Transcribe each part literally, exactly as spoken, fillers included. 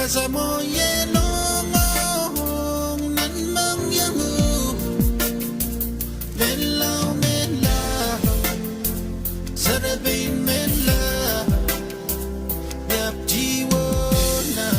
Samoyelohngohng nan mohngiong, Menlau, Menlau, Serepein Menlau, Iaptiwohna.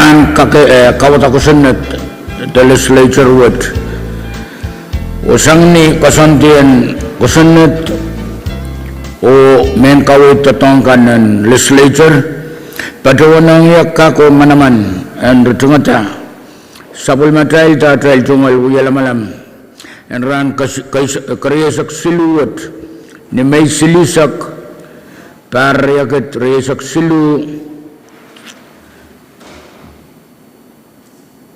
Nan kake, eh, kawada kosonned de legislature wet. Oh sang ni koasoandi en kosonned oh mehn kaweid doadoahk kan en legislature, patohwan ong ie kak oh manaman en ritingada sapwellimatail de atail tungoal wialamalam en rahn keriesek siluh wet, ni Mei silihsek, pahr riekid rieisek siluh,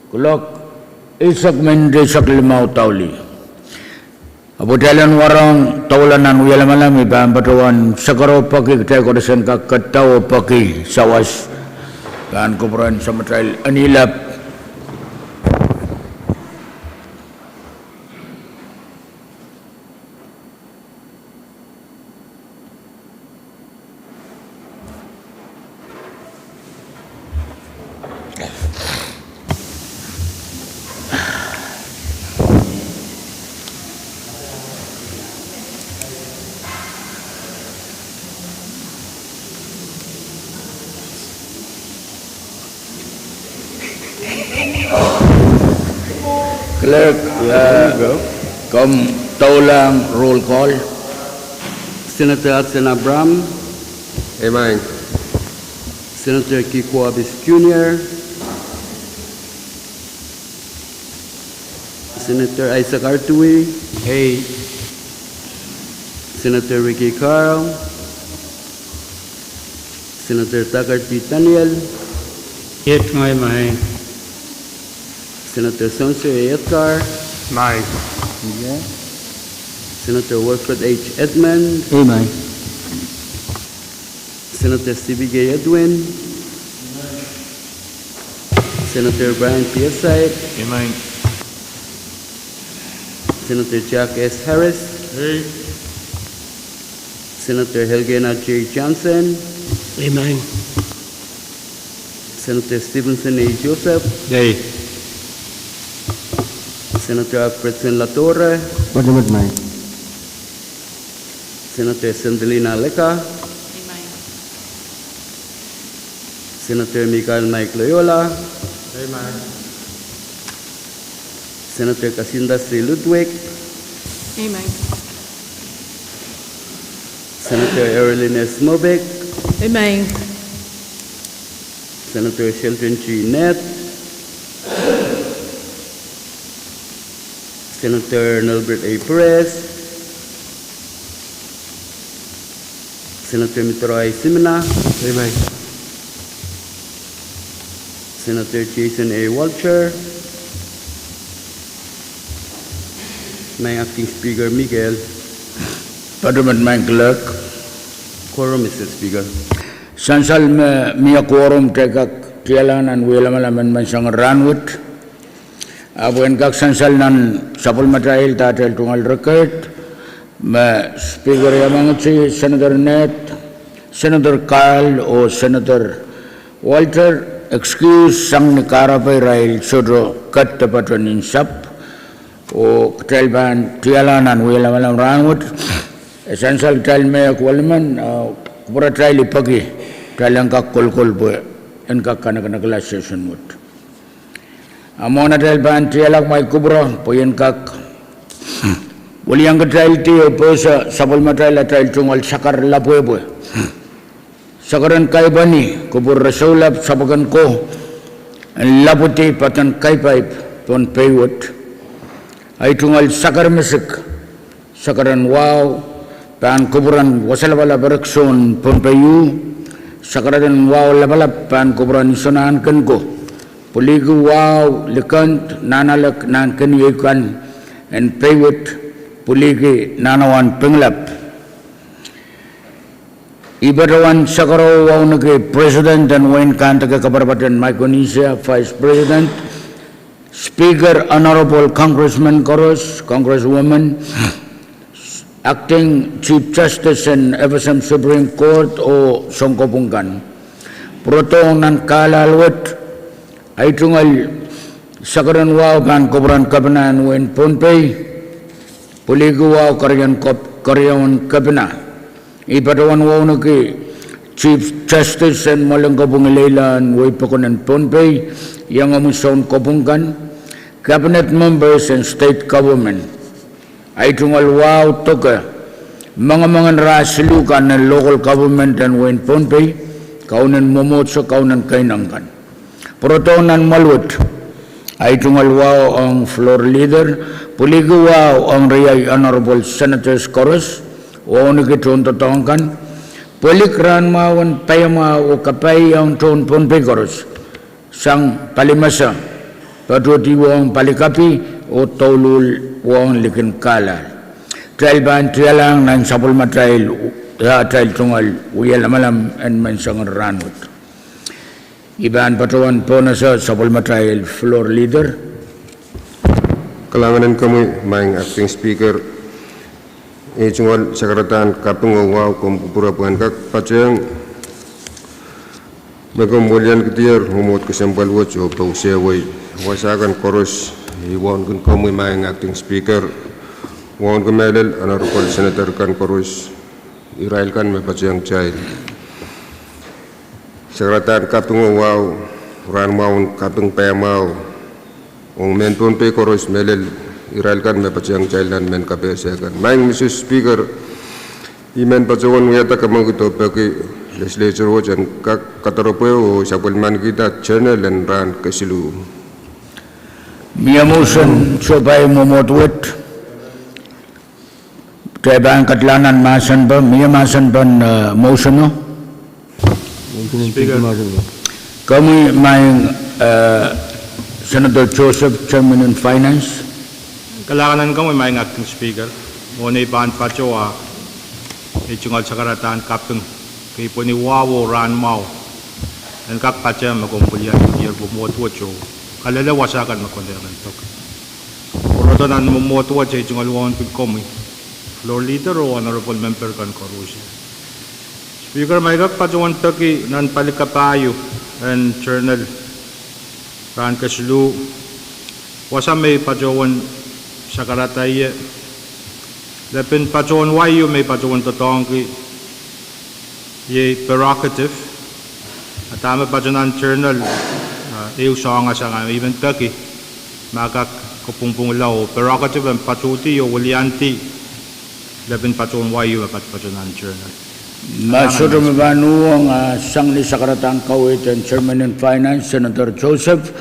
kuloak eisek minit eisek limau daulih. Ahpw kitail en warohng doula nan wialamalam, I pahn patohwan sakaro peki, kitail koaros en kak ketda oh peki sawas, pahn kupwuren Samatail Anilap. Clerk, komw doulahng roll call. Senator Hudson Abraham. Senator Kiko Abis Junior. Senator Isaac Artui. Senator Ricky Carl. Senator Thurgood Daniel. Senator Spencer A. Edgar. Senator Wilfred H. Edmund. Senator Stephen K. Edwin. Senator Brian Piarsait. Senator Jack S. Harris. Senator Elkena J. Johnson. Senator Stevenson A. Joseph. Senator Alfredson Ladora. Senator Sendelina Leka. Senator Michael Mike Loyola. Senator Kasinda C. Ludwig. Senator Erilyn S. Mobik. Senator Sheldon G. Nett. Senator Nelbert A. Perez. Senator Mitro I. Simina. Senator Jason A. Walter. Maing Acting Speaker Mikael. Patohwan maing Clerk. Quorum, Mister Speaker. Sansal me mie quorum, kitail kak tiahla nan wialamalam en menseng en rahnwet. Ahpw en kak sansal nan sapwellimatail de atail tungoal record, me Speaker iamangiti, Senator Nett, Senator Carl oh Senator Walter excuse sang ni kahrepe, irail sohte ket de patohwan nsapw. Oh kitail pahn tiahla nan wialamalam rahnwet. E sansal kitail me kuwelimen, ah, kupwuratail I peki kitail en kak kolokol pwe en kak kanakanakla session wet. A mwohn atail pahn tiahla, kumwail kupwure pwe I en kak wiliakitaildi oh pehse sapwellimatail atail tungoal sakar lapwepwe. Sakaren kaipweni, kupwur resoulap sapweken ko en lapwidi patohwan kaipaip Pohnpei wet. Ei tungoal sakar mesik, sakaren wahu, pahn kupwuren Wasa Lapalap Erikson Pohnpei U. Sakaren wahu lapalap pahn kupwuren Iso Nahnken ko, pwiliki wahu Likend Nahnalek Nahnken ieu kan en Pei wet, pwiliki Nahnawahn Pingelap. I patohwan sakaro wauneki President en wehin Kahntek Kaparapar en Micronesia, Vice President, Speaker, Honorable Congressmen koaros, Congresswomen, Acting Chief Justice en F S M Supreme Court oh sounkopwung kan. Pwurodohng nan kahlahl wet, ei tungoal sakaren wahu pahn kupwuren Kepina en wehin Pohnpei, pwiliki wahu Keriaun Kepina. I patohwan wauneki Chief Justice en Mwoalen Kopwung Ileile en Wehi Pokon en Pohnpei, iengomwi sounkopwung kan, Cabinet Members en State Government, ahi tungoal wahu doke, mengemengen rah siluh kan en local government en wehin Pohnpei, kaunen mwomwohdiso, kaunen keinek kan. Pwurodo nan mwoahl wet, ahi tungoal wahu ong floor leader, pwilikih wahu ong riei honorable senators koaros, wauneki tohndoadoahk kan, pwilik rahn mwahu en paiamwahu oh kapai ong tohn Pohnpei koaros, sang pali mese, patohdi wohng pali kapi, oh douluhl wohng likin kahlal. Kitail pahn tialahng nan sapwellimatail, atail tungoal wia lamalam en menseng en rahnwet. I pahn patohwan pohnese sapwellimatail floor leader. Kalahngan en komwi, Maing Acting Speaker. Ei tungoal sakaradahn kaping oh wahu, komw kupwure pwehn kak patehng me komw weliankidier mwomwohd kesempwal wet oh pwe sewese wasa kan koaros. I wauneki komwi, Maing Acting Speaker, wauneki mehlel honorable senator kan koaros, irail kan me patehng kitail sakaradahn kaping oh wahu, rahn mwahu en kaping paiamwahu ong mehn Pohnpei koaros, mehlel irail kan me patehng kitail nan mehn kapehse kan. Maing Misus Speaker, I men patohwan wiahda kamwekid oh peki legislature wet en kak kadoropwe oh sapwellimanikihda journal en rahn kesiluh. Mie motion sohpai mwomwohd wet? Kitail pahn kadlahng nan mahsen pwe, mie mahsen pwe, eh, motion o? Komwi Maing, eh, Senator Joseph, Chairman en Finance. Kalahngan en komwi, Maing Acting Speaker. Oh nei pahn patohwan, ei tungoal sakaradahn kaping, kei pweni wahu oh rahn mwahu en kak patehng me komw weliankidier mwomwohd wet oh kalele wasa kan me konehng en peki. Pwurodo nan mwomwohd wet, ei tungoal wahu ong komwi floor leader oh honorable member kan koaros. Speaker, ma I kak patohwan peki nan pali kapahieu en journal rahn kesiluh, wasa me I patohwan sakarada ie, lepin patohwan wai ieu me I patohwan doadoahngki iei prerogative. A dahme patohwan nan journal, ah, ehu soahng sang, I men peki ma kak kopwungpwungla oh prerogative en patohdi oh weliandi lepin patohwan wai ieu me patohwan nan journal. Ma sohte me pahn uhwong, ah, sang ni sakaradahn kaweid en Chairman en Finance, Senator Joseph,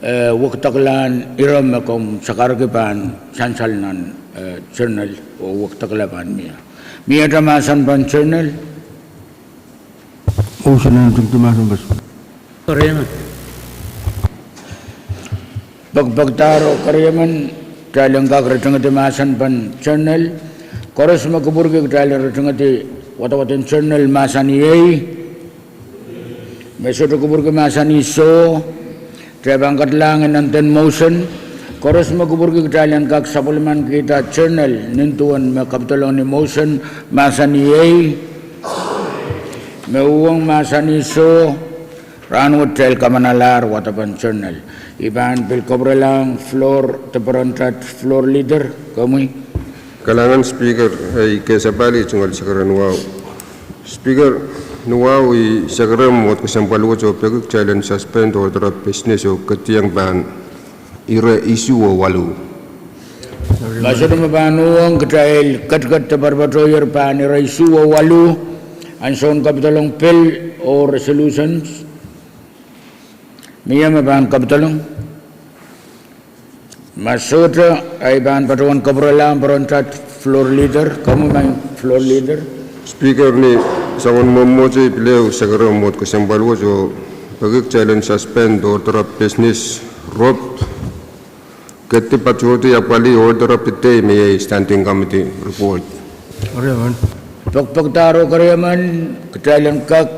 eh, wekidekla ire me komw sakarki pahn sansal nan, eh, journal oh wekidekla pahn mie. Miehte mahsen pwe journal? Pekipekdahr oh keriemen, kitail en kak ritingedi mahsen pwe journal. Koaros me kupwurki kitail en ritingedi wadawaden journal mahsanih ei. Me sohte kupwurki mahsanih soh. Kitail pahn kadlahng nan den motion. Koaros me kupwurki kitail en kak sapwellimanikihda journal nin duwen me kapidolong ni motion mahsanih ei. Me uhwong mahsanih soh. Rahnwet kitail kamanalahr wadapen journal. I pahn pil kapwurelahng floor, de pwarondo floor leader, komwi. Kalahngan Speaker, ei kesapali tungoal sakaradahn wahu. Speaker, ni wahu I sakarada mwomwohd kesempwal wet oh peki kitail en suspend order of business oh ketieng pahn ire isuh oh waluh. Ma sohte me pahn uhwong, kitail ketiket de poatopoatohier pahn ire isuh oh waluh, ansoun kapidolong bill oh resolutions. Mie me pahn kapidolong? Ma sohte, I pahn patohwan kapwurelahng pwarondo floor leader, komwi Maing floor leader. Speaker, ni soangen mwomwohdiso I pil ehu sakarada mwomwohd kesempwal wet oh peki kitail en suspend order of business rop, ketiket patohdi apwalih order of the day me iei standing committee report. Pekipekdahr oh keriemen, kitail en kak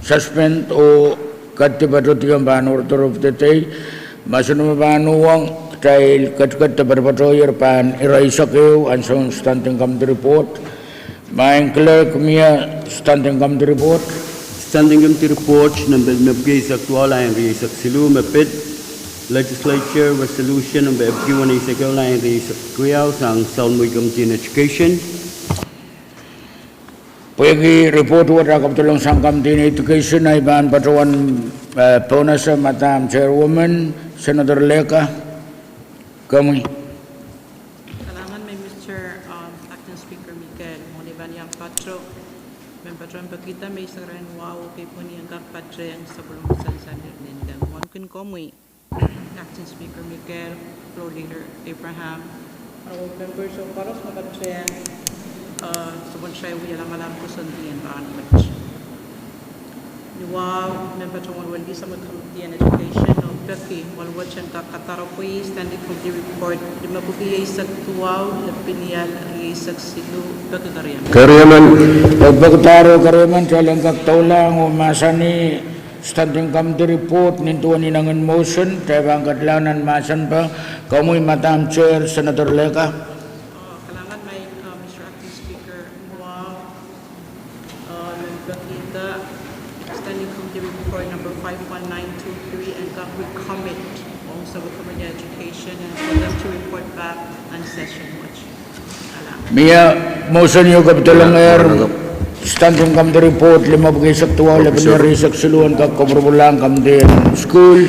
suspend oh ketiket patohdi pahn order of the day. Ma sohte me pahn uhwong, kitail ketiket de poatopoatohier pahn ire isek ehu, ansoun standing committee report. Maing Clerk, mie standing committee report? Standing committee report nempe limepwiki eisek duwau, lain rieisek siluh, me pid legislature resolution nempe epwiki weneisek ehu, lain rieisek riau, sang Salmui Committee on Education. Pwehki report wet ah kapwdolong sang Committee on Education, I pahn patohwan, eh, pohnese Madam Chairwoman, Senator Leka, komwi. Kalahngan me Mister, um, Acting Speaker Mikel, mwohn ei pahn iang patoh, men patohwan pekihda me eisek rahn wahu oh kepwehn en kak patehng sapwellimomwi sansal ni ndeng. Wauneki komwi, Acting Speaker Mikel, Floor Leader Abraham, honorable members oh koaros me patehng, uh, sapwellimomwi lamalam koasoandi en rahn wet. Ni wahu, men patohwan welihsang me Committee on Education oh peki, waluwet en kak kadaropwe Standing Committee Report limepwiki eisek duwau, lepin ial rieisek siluh, peki keriemen. Keriemen. Pekpekdaro keriemen, kitail en kak doulahng oh mahsanih Standing Committee Report, nin duwen inengen motion, kitail pahn ketilahng nan mahsen pwe, komwi Madam Chair, Senator Leka. Oh, kalahngan me, uh, Mister Acting Speaker, wahu, uh, men pekihda Standing Committee Report number five one nine two three en kak recommit ong Subcommittee on Education and for them to report back on session wet. Mie motion ieu kapwdolongehr, Standing Committee Report limepwiki eisek duwau, lepin ial rieisek siluh en kak koapworopworlahng Committee en School,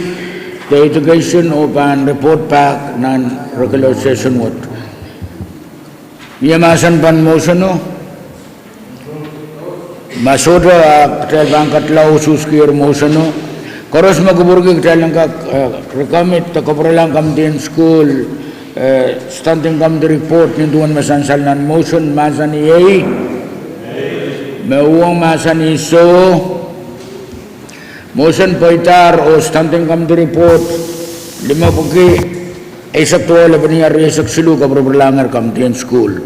de Education oh pahn report back nan regular session wet. Mie mahsen pahn motion o? Ma sohte, ah, kitail pahn ketilahng oh suhsukier motion o. Koaros me kupwurki, kitail en kak, eh, recommit de koapworopworlahng Committee en School, eh, Standing Committee Report nin duwen me sansal nan motion, mahsanih ei. Me uhwong mahsanih soh. Motion pweidahr oh Standing Committee Report limepwiki eisek duwau, lepin ial rieisek siluh koapworopworlahngehr Committee en School.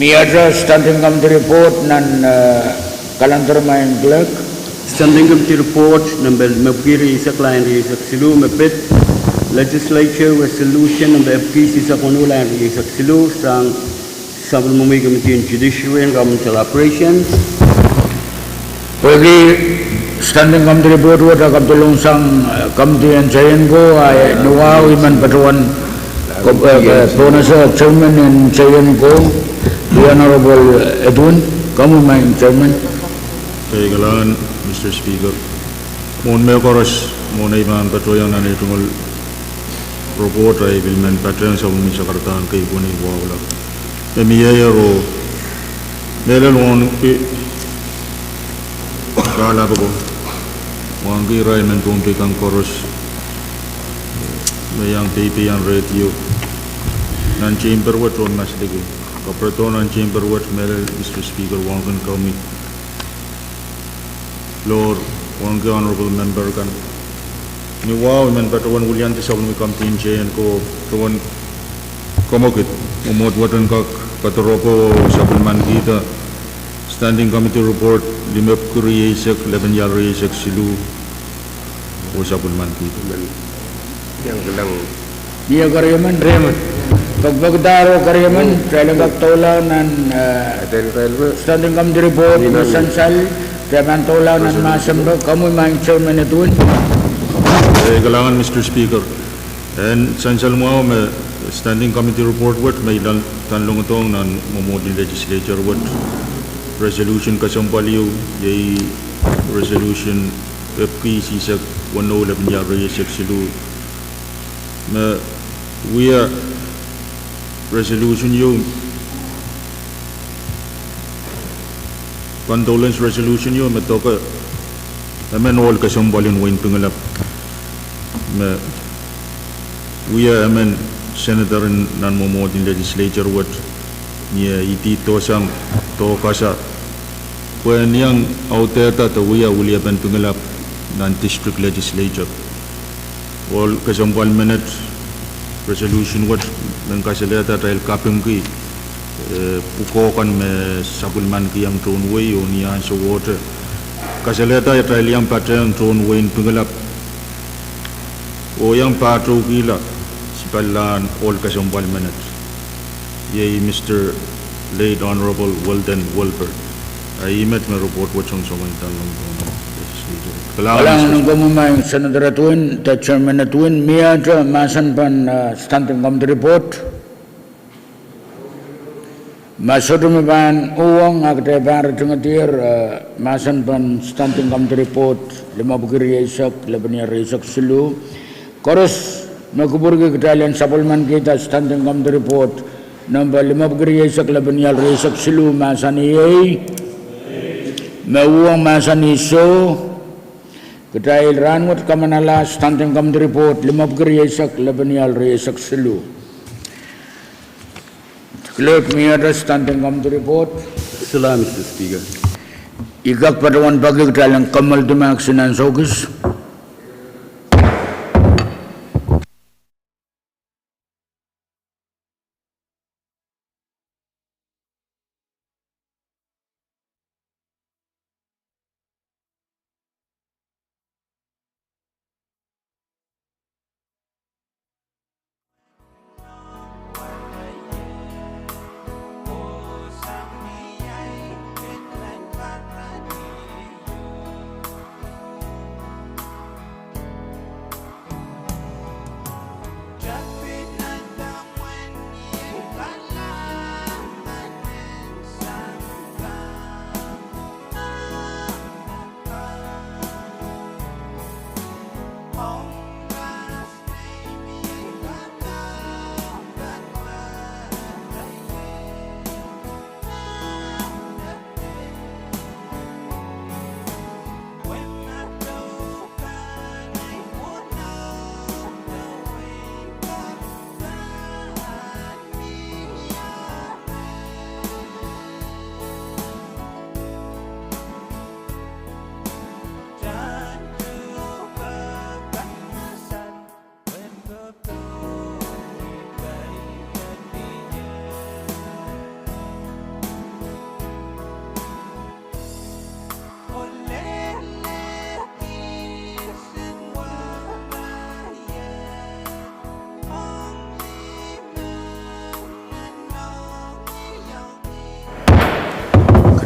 Mie ahte Standing Committee Report nan, eh, calendar, Madam Clerk. Standing Committee Report nempe limepwiki rieisek, lain rieisek siluh, me pid Legislature Resolution nempe epwiki eisek weneu, lain rieisek siluh, sang sapwellimomwi Committee on Judiciary and Governmental Operations. Pwehki Standing Committee Report wet ah kapwdolong sang, eh, Committee en Seienko, ah, ni wahu I men patohwan, eh, pohnese Chairman en Seienko, the Honorable Edwin, komwi Madam Chairman. Ei, kalahngan Mister Speaker. Mwohn mehkoaros, mwohn ei pahn patohiong nan ei tungoal report, I pil men patehng sapwellimomwi sakaradahn kepwehn en wahula me mieier oh mehlel wauneki kahlap ako, wauneki irail men Pohnpei kan koaros me iang peipei nan radio, nan chamber wet oh masliki, kapwuredo nan chamber wet, mehlel Mister Speaker, wauneki komwi. Floor, wauneki honorable member kan. Ni wahu I men patohwan wiliandi sapwellime Committee en Seienko, patohwan kamwekid mwomwohd wet en kak kadaroko oh sapwellimanikihda Standing Committee Report limepwiki rieisek, lepin ial rieisek siluh, oh sapwellimanikihda. Mie keriemen? Pekpekdaro keriemen, kitail en kak doulahng nan, eh, Standing Committee Report me sansal, kitail pahn doulahng nan mahsen pwe, komwi Madam Chairman Edwin. Eh, kalahngan Mister Speaker. En sansal mwahu me Standing Committee Report wet me I lel, lel en dohng nan mwomwohd en Legislature wet, resolution kesempwal ieu, iei resolution epwiki isihsek weneu, lepin ial rieisek siluh, me wia resolution ieu, condolence resolution ieu me doke emen ohl kesempwal en wehin Pingelap me wia emen senator nan mwomwohd en Legislature wet, ni eh idihdo sang doh kasa pwehn iang audehda de wia weliepen Pingelap nan District Legislature. Ohl kesempwal menet, resolution wet, men kasalehda atail kapingki, eh, pwukoa kan me sapwellimanikihong tohn wehi oh ni ansowohte kasalehda atail iang patehng tohn wehin Pingelap oh iang pahtoukihla sipallahn ohl kesempwal menet, iei Mister Late Honorable Weldon Welbert. A ih met me report wet songosong en lel en dohng. Kalahngan komwi Madam Senator Edwin, de Chairman Edwin. Mie ahte mahsen pahn, eh, Standing Committee Report? Ma sohte me pahn uhwong, a kitail pahn ritingedier, eh, mahsen pahn Standing Committee Report limepwiki rieisek, lepin ial rieisek siluh. Koaros me kupwurki kitail en sapwellimanikihda Standing Committee Report nempe limepwiki rieisek, lepin ial rieisek siluh, mahsanih iei. Me uhwong mahsanih soh. Kitail rahnwet kamanala Standing Committee Report limepwiki rieisek, lepin ial rieisek siluh. Clerk, miehte Standing Committee Report? Solahr, Mister Speaker. I kak patohwan peki kitail en kommoaldi mahk nan soukis.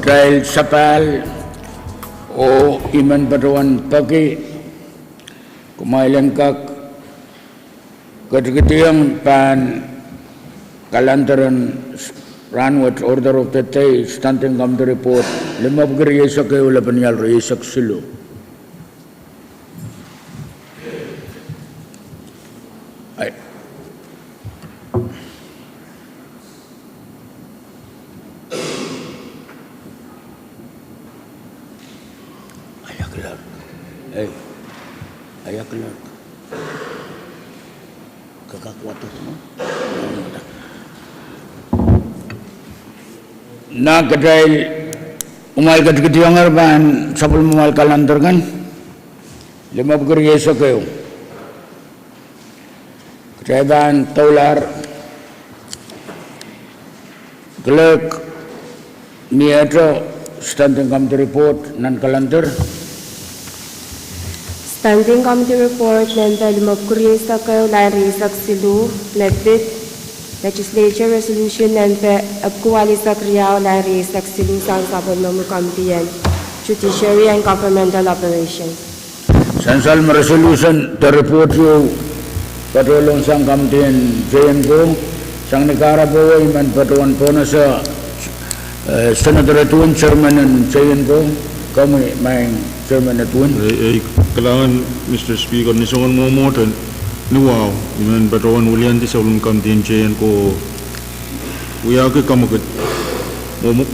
Kitail sapahl oh I men patohwan peki kumwail en kak ketikidiong pahn calendar en rahnwet, order of the day, Standing Committee Report limepwiki rieisek ehu, lepin ial rieisek siluh. Ai. Aia clerk. Ei. Aia clerk. Ke kak wadek, no? Nan kitail, kumwail ketikidiongehr pahn sapwellimamwail calendar kan limepwiki rieisek ehu. Kitail pahn doulahr. Clerk, miehte Standing Committee Report nan calendar? Standing Committee Report nempe limepwiki rieisek ehu, lain rieisek siluh, me pid Legislature Resolution nempe epwiki walisek riau, lain rieisek siluh, sang sapwellimomwi Committee en Judiciary and Governmental Operations. Sansal me resolution de report ieu patohwansang Committee en J N ko, sang ni kahrepe wet I men patohwan pohnese, eh, Senator Edwin, Chairman en J N ko, komwi Maing Chairman Edwin. Ei, ei, kalahngan Mister Speaker, ni soangen mwomwohd ni wahu, I men patohwan wiliandi sapwellimen Committee en J N ko wiahki kamwekid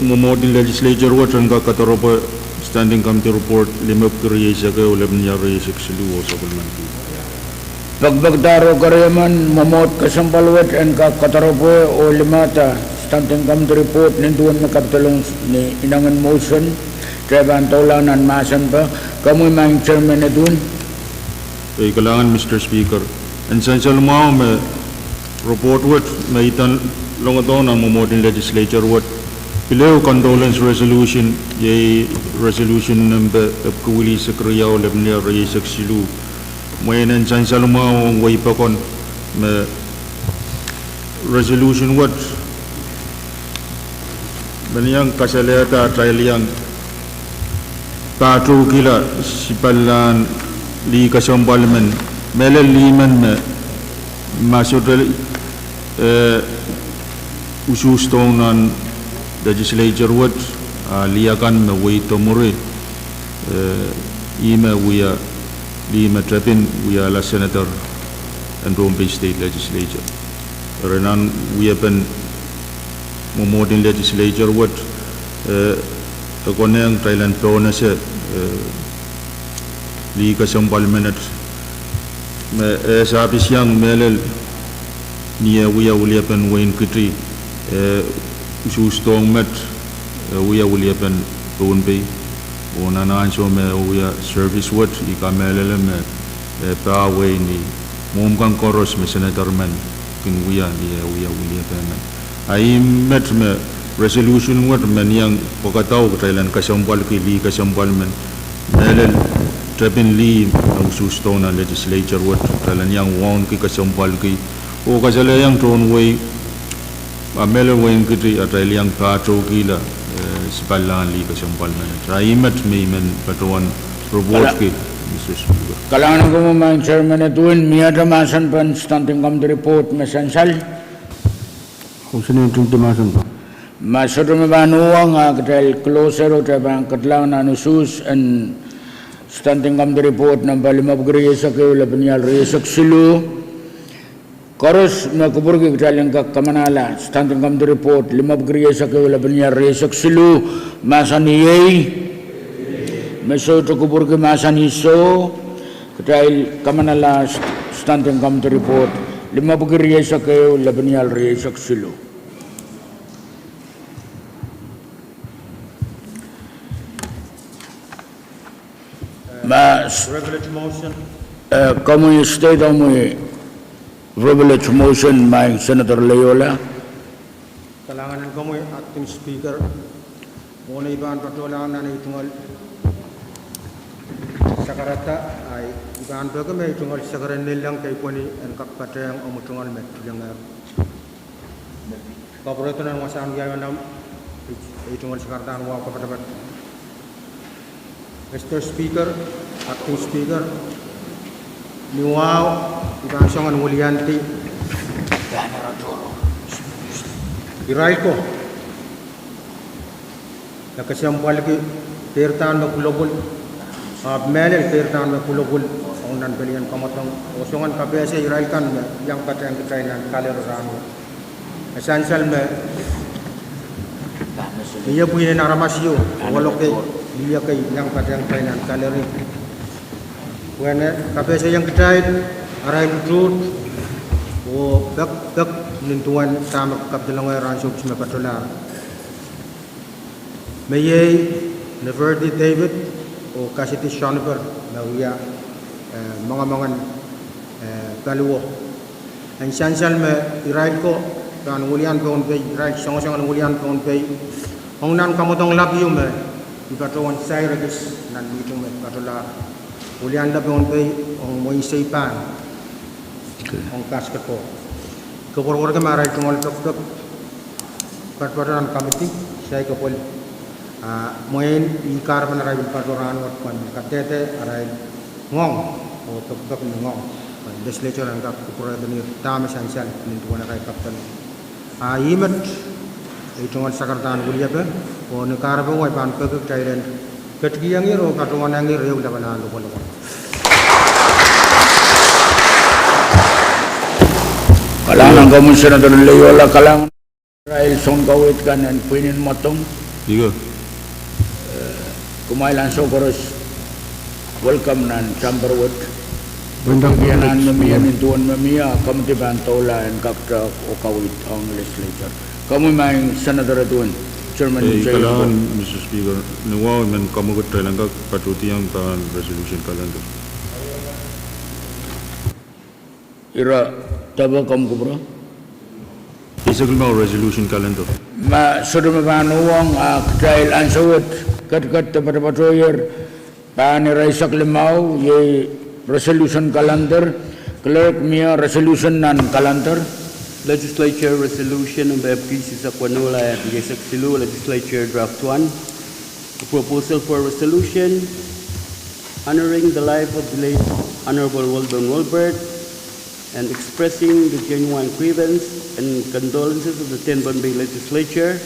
mwomwohd en Legislature wet en kak kadaropwe Standing Committee Report limepwiki rieisek ehu, lepin ial rieisek siluh oh sapwellimaniki. Pekipekdahr oh keriemen mwomwohd kesempwal wet en kak kadaropwe oh limehda Standing Committee Report nin duwen me kapidolong ni inengen motion, kitail pahn doulahng nan mahsenpe, komwi Maing Chairman Edwin. Ei, kalahngan Mister Speaker, en sansal mwahu me report wet me I pahn longodohng nan mwomwohd en Legislature wet, pil ehu condolence resolution, iei resolution nempe epwiki wiliesek riau, lepin ial rieisek siluh. Mwein en sansal mwahu ong wehi pokon me resolution wet me iang kasalehda atail iang pahtoukihla sipallahn lih kesempwal men, mehlel lih men me ma sohte, eh, usuhsdohng nan Legislature wet, a lih akan me wehi mwuri, eh, ih me wia, lih me tepin wiahla senator en Pohnpei State Legislature. Eri nan wiepen mwomwohd en legislature wet, eh, e konehng kitail en pohnese, eh, lih kesempwal menet me e sapwisiang mehlel ni eh wia weliepen wehin Kiti, eh, usuhs dohng met, eh, wia weliepen Pohnpei. Oh nan ansou me e wia service wet, I kamehlele me, eh, pahwei ni mwomw kan koaros me senator men kin wia ni eh wia weliepen men. A ih met me resolution wet men iang pwekada kitail en kesempwalki lih kesempwal men. Mehlel tepin lih me usuhs dohng nan legislature wet, kitail en iang wauneki kesempwalki. Oh kasalehiong tohn wehi, a mehlel wehin Kiti atail iang pahtoukihla, eh, sipahlahn lih kesempwal menet. A ih met me I men patohwan report ki, Mister Speaker. Kalahngan en komwi maing chairman Edwin, mie mahsen pahn standing committee report me sansal. Ma sohte me pahn uhwong a kitail close ero, kitail pahn ketilahng nan usuhs en standing committee report namba limepwiki rieisek ehu, lepin ial rieisek siluh. Koaros me kupwurki kitail en kak kamanahla standing committee report limepwiki rieisek ehu, lepin ial rieisek siluh, mahsanih iei. Me sohte kupwurki mahsanih soh. Kitail kamanahla standing committee report limepwiki rieisek ehu, lepin ial rieisek siluh. Ma, eh, komwi state omwi privilege motion, maing Senator Leola. Kalahngan en komwi Acting Speaker. Mwohn ei pahn patohlahng nan ei tungoal sakarada, a I pahn peki me ei tungoal sakaradahn lelehng kei pwehn en kak patehng omw tungoal me tilengehr. Kapwuredo nan wasahn wiawi nan ei tungoal sakaradahn wahu kapatapat. Mister Speaker, Acting Speaker, ni wahu I pahn song en weliandi irail ko me kesempwalki peirdahn me pwulopwul, ahpw mehlel peirdahn me pwulopwul ong nan pelien kamwadong, oh song en kapehse irail kan me iang patehng kitail nan gallery rahnwet. E sansal me mie pwihn en aramas ieu, oh loke, mie kei iang patehng kitail nan gallery. Pwehn kapehseiong kitail arail tuht oh pekpek nin duwen dahme kapidolonge rahn souks me patohlahr. Me iei Neferti David oh Cassidy Schoniper me wia, eh, mongomongen, eh, paliwo. En sansal me irail ko pahn welian Pohnpei, irail songosong en welian Pohnpei ong nan kamwadong lap ieu me I patohwan sair ekis nan mihting me patohlahr. Welianla Pohnpei ong mwein seipahn ong basketball. Koapworopworki me arail tungoal pekpek patopato nan committee, saik epwel, a mwein ih kahrepen arail pil patohwan pwehn kadehde arail ngoang oh pekpek ni ngoang, pwe legislature en kak kupwuredohnir dahme sansal nin duwen arail kapidol. A ih met ei tungoal sakaradahn weliepe, oh ni kahrepe wet I pahn peki kitail en ketikihong ih oh patohwanehng ih ehu lapalahn lopwolopwol. Kalahngan komwi Senator Leola, kalahngan irail soun kaweid kan en pwihn en mwadong. Kumwail ansou koaros welcome nan chamber wet. Pwe nan me mie, nin duwen me mie, committee pahn doula en kakete oh kaweid ong legislature. Komwi maing Senator Edwin, Chairman. Kalahngan Mister Speaker, ni wahu I men kamwekid kitail en kak patohdiong pahn resolution calendar. Ira, depe komw kupwure? Eisek limau resolution calendar. Ma sohte me pahn uhwong a kitail ansou wet ketiket de patopatohier pahn irail eisek limau, iei resolution calendar. Clerk, mie resolution nan calendar? Legislature Resolution number epwiki eisek weneu, ire eisek siluh, Legislature Draft One. A proposal for resolution honoring the life of the late Honorable Wilburn Wilbert and expressing the genuine grievance and condolences of the Ten Pohnpei Legislature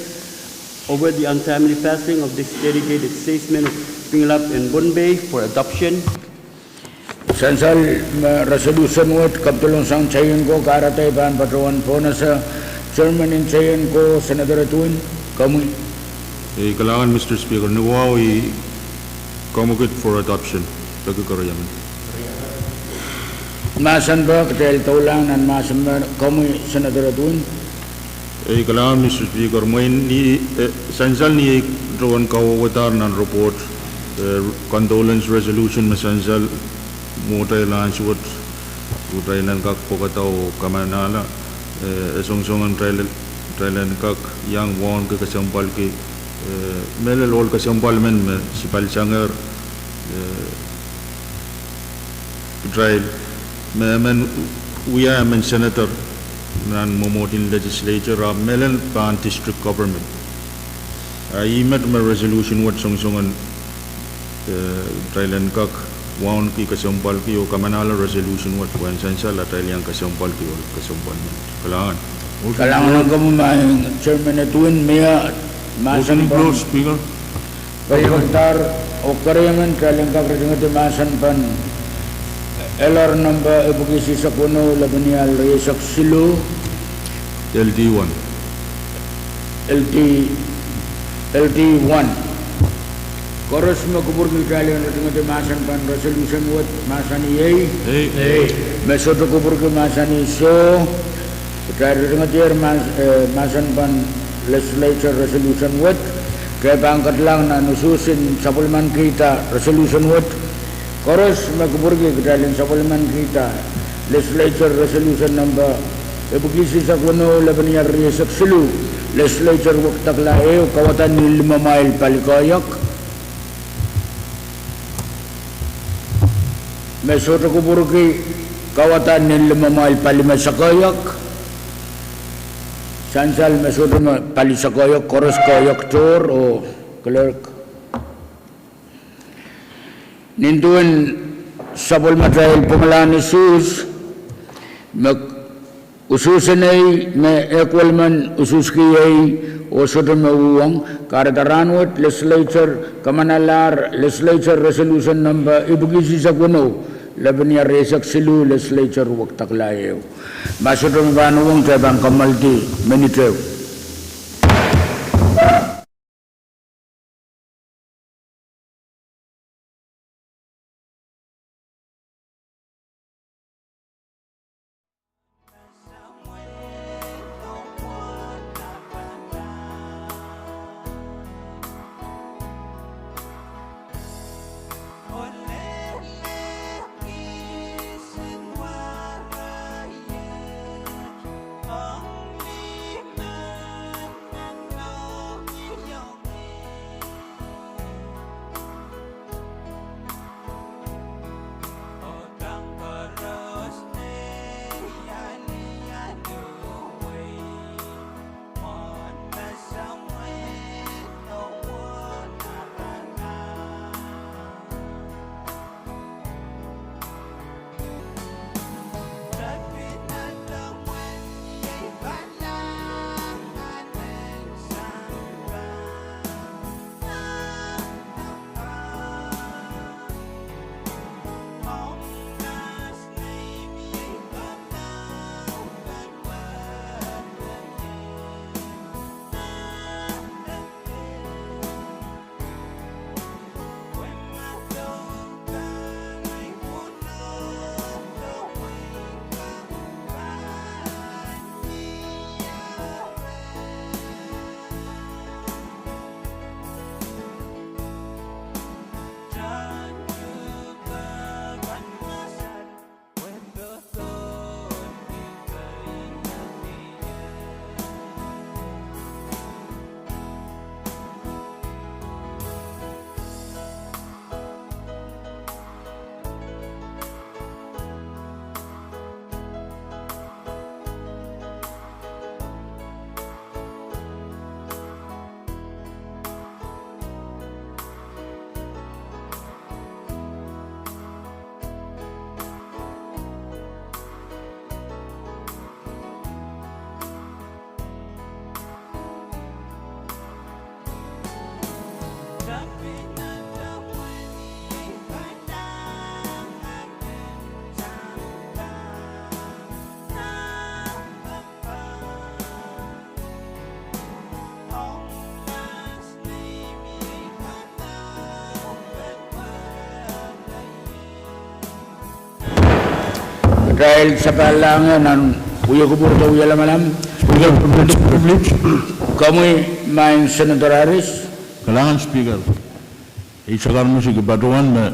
over the untimely passing of this dedicated statesman of Pingelap and Pohnpei for adoption. Sansal me resolution wet kapidolong sang Teienko, kahrehda I pahn patohwan pohnese Chairman en Teienko, Senator Edwin, komwi. Ei, kalahngan, Mister Speaker, ni wahu I komwekid for adoption. Peki keriemen. Mahsen pwukat, kitail doulahng nan mahsen me, komwi Senator Edwin. Ei, kalahngan, Mister Speaker, mwein ni, eh, sansal ni ei tohn kawehwedahr nan report, eh, condolence resolution me sansal mwohtail ansou wet, kitail en kak pwekada oh kamanahla, eh, e songosong en kitail, kitail en kak iang wauneki kesempwalki, eh, mehlel ohl kesempwal men me sipalisangehr, eh, kitail, me, men wia emen senator nan mwomwohdiso en legislature, ahpw mehlel pahn district government. A ih met me resolution wet songosong en, eh, kitail en kak wauneki kesempwalki oh kamanahla resolution wet, pwehn sansal atail iang kesempwalki ohl kesempwal men. Kalahngan. Kalahngan komwi, Chairman Edwin, mie mahsen pwukat. Speaker. Pwukat oh keriemen, kitail en kak ritingedi mahsen pwukat, L R number epwiki eisek weneu, lepin ial rieisek siluh. L D one. L D, L D one. Koaros me kupwurki, kitail en ritingedi mahsen pwukat resolution wet, mahsanih ei. Ei. Ei. Me sohte kupwurki, mahsanih soh. Kitail ritingedier mah-, eh, mahsen pwukat legislature resolution wet. Kitail pahn kedlahng nan usuhs en sapwellimanikihda resolution wet. Koaros me kupwurki, kitail en sapwellimanikihda legislature resolution number epwiki eisek weneu, lepin ial rieisek siluh, legislature wekidekla ehu, kawada ni limemwail pali koahiek. Me sohte kupwurki, kawada ni limemwail pali me sakohiek. Sansal me sohte me pali sakohiek, koaros koahiek tohr, oh clerk. Nin duwen sapwellimatail pwungalahn usuhs, me usuhsen ei me ehk welimen usuhski ei oh sohte me uhwong, kahrehda rahnwet legislature kamanalahr legislature resolution number epwiki eisek weneu, lepin ial rieisek siluh, legislature wekidekla ehu. Ma sohte me pahn uhwong, kitail pahn kamwaldi minit ehu. Kitail sapahllahngehr nan wie kupwur de wie lamalam. Speaker, privilege, privilege. Komwi, maing Senator Harris. Kalahngan Speaker. Ei sakar me siki patohwan me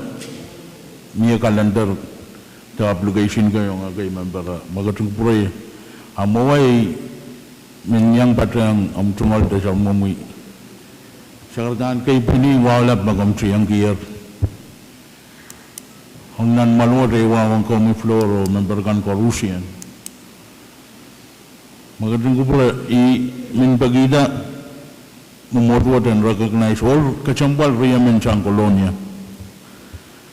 mie kalender de application kei ong ekei member, me ketin kupwure. A mwowe ei men iang patehng omw tungoal de sapwellimomwi. Sakaradahn kei pwihn wahu lap me komw tiengkier. Ong nan mwahl wet ei wahu ong komwi floor oh member kan koarusie. Me ketin kupwure, I men pekihda mwomwohd wet en recognize ohl kesempwal riemen sang Kolonia.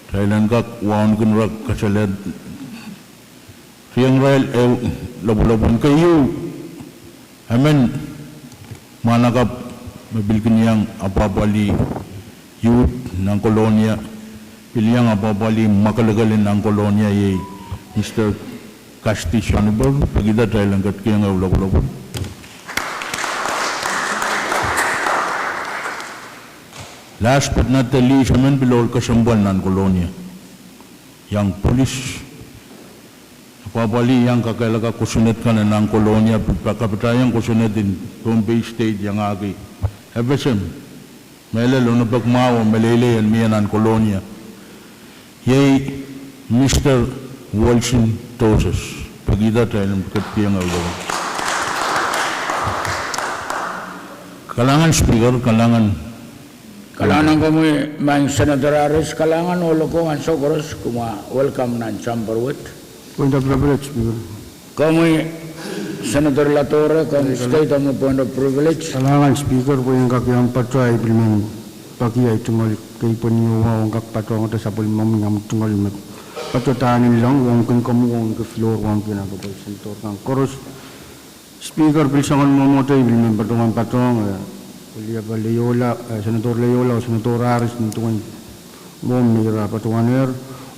Kitail en kak wauneki irail, kasalehda riong irail ehu lopwulopwun. Keieu, emen mwahnakapw me pil kin iang apwahpwalih youth nan Kolonia, pil iang apwahpwalih mwakelekel nan Kolonia, iei Mister Kasti Sonipor, pekihda kitail en ketikihong ehu lopwulopwun. Last but not the least, emen pil ohl kesempwal nan Kolonia, iang polis, apwahpwalih iang kakehlaka kosonned kan nan Kolonia, pil kapatahiong kosonned en Pohnpei State iangahki FSM, mehlel onopek mwahu oh meleilei en mie nan Kolonia, iei Mister Wilson Tosos, pekihda kitail en ketikihong ehu lopwulopwun. Kalahngan Speaker, kalahngan. Kalahngan ong komwi, maing Senator Harris, kalahngan ohl oko ansou koaros, kumwa welcome nan chamber wet. Point of privilege, Speaker. Komwi Senator Ladore, komw state omw point of privilege. Kalahngan Speaker, pwe I en kak iang patohwan, I pil men peki ahi tungoal, kei pwehn iang wahu ong kak patohwanohng sapwellimomwi omw tungoal me patohdahnilong, wauneki komwi, wauneki floor, wauneki nan kapwal senator kan koaros. Speaker, pil soangen mwomwohd I pil men patohwan patohng, eh, Leola, eh, Senator Leola, Senator Harris, nin duwen mwohmw me ira patohwanehr,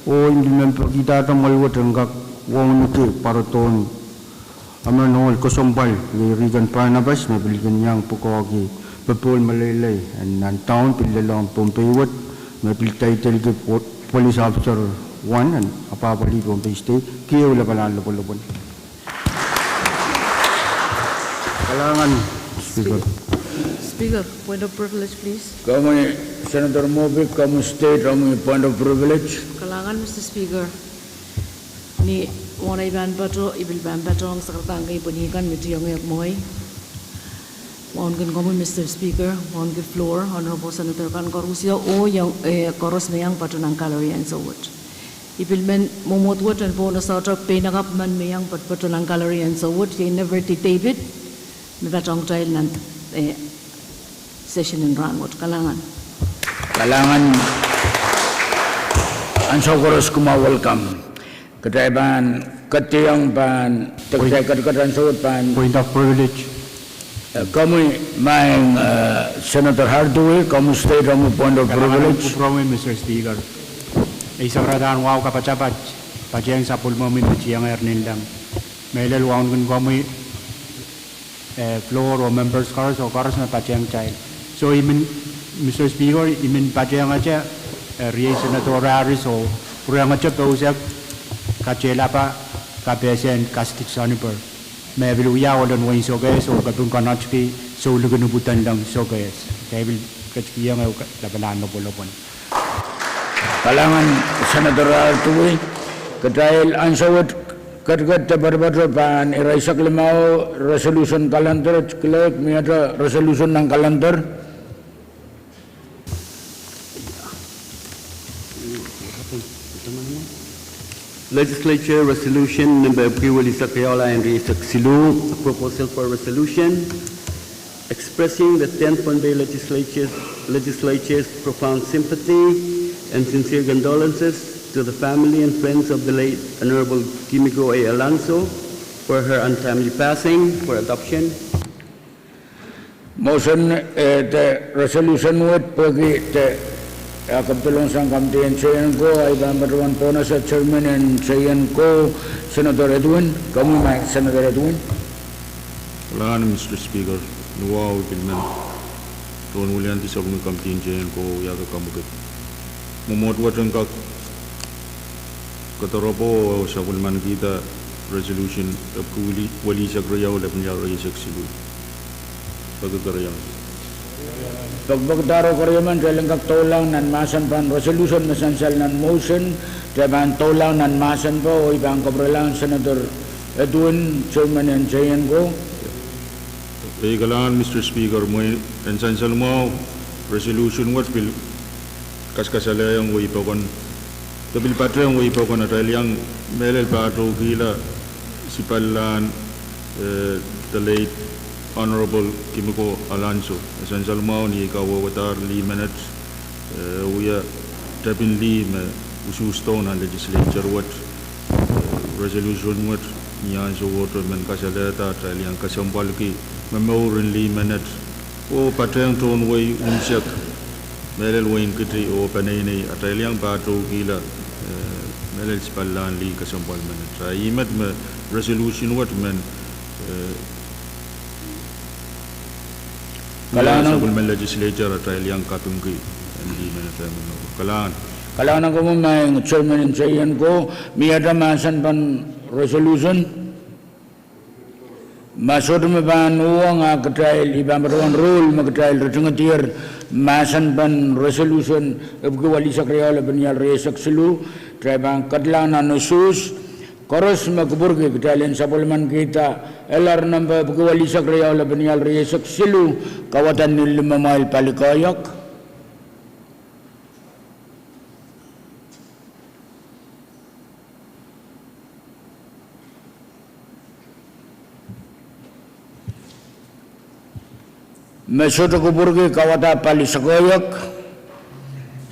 oh I pil men pekihda mwahl wet en kak wauneki pwarodohn emen ohl kesempwal, iei Regan Barnabas, me pil kin iang pwukoahki popohl meleilei en nan town pil lelohng Pohnpei wet, me pil taidelki police officer one en apwahpwalih Pohnpei State, kihong ehu lapalahn lopwulopwun. Kalahngan Speaker. Speaker, point of privilege, please. Komwi Senator Moffitt, komw state omw point of privilege. Kalahngan Mister Speaker. Ni wauneki pahn patoh, I pil pahn patohng sakaradahn kei pwihn kan me tiongehk mwowe, wauneki komwi Mister Speaker, wauneki floor, honorable senator kan koarusie, oh iang, eh, koaros me iang patoh nan gallery ansou wet. I pil men mwomwohd wet en pwounohng sohte peinakapw men me iang patohpatoh nan gallery ansou wet, iei Neverty David, me patohng kitail nan, eh, session en rahnwet. Kalahngan. Kalahngan. Ansou koaros kumwa welcome. Kitail pahn ketiong pahn, kitail ketiket ansou wet pahn point of privilege. Eh, komwi maing, eh, Senator Hardaway, komw state omw point of privilege. Kalahngan kupwuromwi Mister Speaker. Ei sakaradahn wahu kapatapat patehng sapwellimomwi me tiengehr nin lem. Mehlel wauneki komwi, eh, floor oh members koaros oh koaros me patehng kitail. So I men, Mister Speaker, I men patehngehr, eh, riei Senator Harris oh pwurehngete pousehk katehlapa kapehse en Kasti Sonipor, me pil wia ohl en wehin Sokehs oh kepin konotki souliki ni pwuhden leng Sokehs. Kitail pil ketikihong ehu lapalahn lopwulopwun. Kalahngan Senator Hardaway. Kitail ansou wet ketiket de patopato pahn ire eisek limau, resolution calendar, clerk, mie resolution nan calendar. Legislature Resolution nempe epwiki welisek ehu, lahn rieisek siluh, a proposal for resolution expressing the tenth Pohnpei Legislature's, Legislature's profound sympathy and sincere condolences to the family and friends of the late Honorable Kimiko A. Alonzo for her untimely passing, for adoption. Motion, eh, de resolution wet pwehki de, eh, kapidolong sang kamdi en J N ko, ahi pahn patohwan pwounohng chairman en J N ko, Senator Edwin, komwi maing Senator Edwin. Kalahngan Mister Speaker, ni wahu I pil men tohn wiliandi sapwellimomwi kamdi en J N ko, wiahda kamwekid. Mwomwohd wet en kak Kedirepwo oh sapwellimanikihda resolution epwiki welihsek riau, lepin ial rieisek siluh. Peki keriau. Pekipekdahr oh keriemen, kitail en kak doulahng nan mahsen pahn resolution me sansal nan motion, kitail pahn doulahng nan mahsen pwe, oh I pahn kapwurelahng Senator Edwin, chairman en J N C O. Ei kalahngan, Mister Speaker, mwein en sansal mwahu, resolution wet pil kaskasalehiong wehi pokon, de pil patehng wehi pokon atail iang mehlel pahtoukihla sipallahn, eh, the late Honorable Kimiko Alonzo. E sansal mwahu ni ei kawehwedahr lih menet, eh, wia tepin lih me usuhsdohng nan legislature wet, eh, resolution wet, ni ansou wet men kasalehda atail iang kesempwalki me mouren lih menet oh patehng tohn wehi unsek, mehlel wehin Kiti oh peneinei, atail iang pahtoukihla, eh, mehlel sipallahn lih kesempwal menet. A ih met me resolution wet men, eh, kalahngan, sapwellimen legislature atail iang kapingki en lih menet. Kalahngan. Kalahngan en komwi, Maing Chairman en J N C O. Miehte mahsen pahn resolution? Ma sohte me pahn uhwong, a kitail, I pahn patohwan rule me kitail ritingedier mahsen pahn resolution epwiki welihsek riau, lepin ial rieisek siluh. Kitail pahn ketlahng nan usuhs. Koaros me kupwurki, kitail en sapwellimanikihda L R number epwiki welihsek riau, lepin ial rieisek siluh, kawada ni limomwail palikoahiek. Me sohte kupwurki, kawada palisoakoahiek.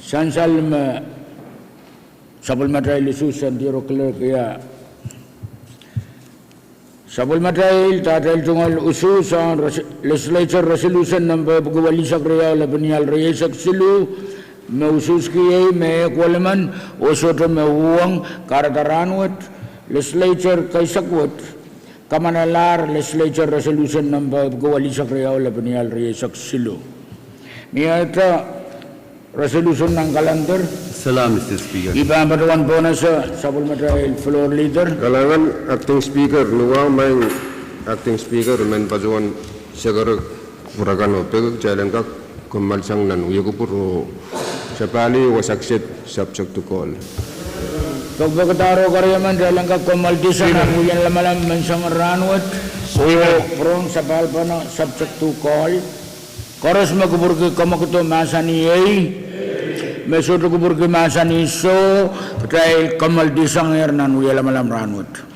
Sansal me sapwellimatail usuhs en diro clerk ia. Sapwellimatail, atail tungoal usuhs ong res-, legislature resolution number epwiki welihsek riau, lepin ial rieisek siluh, me usuhski iei me ehk welimen oh sohte me uhwong, kahrehda rahnwet legislature keisek wet kamanalahr legislature resolution number epwiki welihsek riau, lepin ial rieisek siluh. Miehte resolution nan kalender? I pahn patohwan pohnese sapwellimatail floor leader. Kalahngan, Acting Speaker, ni wahu, Maing Acting Speaker, I men patohwan sekere kupwur akan oh peki kitail en kak kommoalsang nan wia kupwur oh sapahl wasa kiset subject to call. Pekipekdahr oh keriemen, kitail en kak kommoaldisang nan wia lamalam menseng en rahnwet oh pwurehng sapahl pahn subject to call. Koaros me kupwurki kamwekid oh mahsanih ei. Me sohte kupwurki mahsanih soh, kitail kommoaldisangehr nan wia lamalam rahnwet.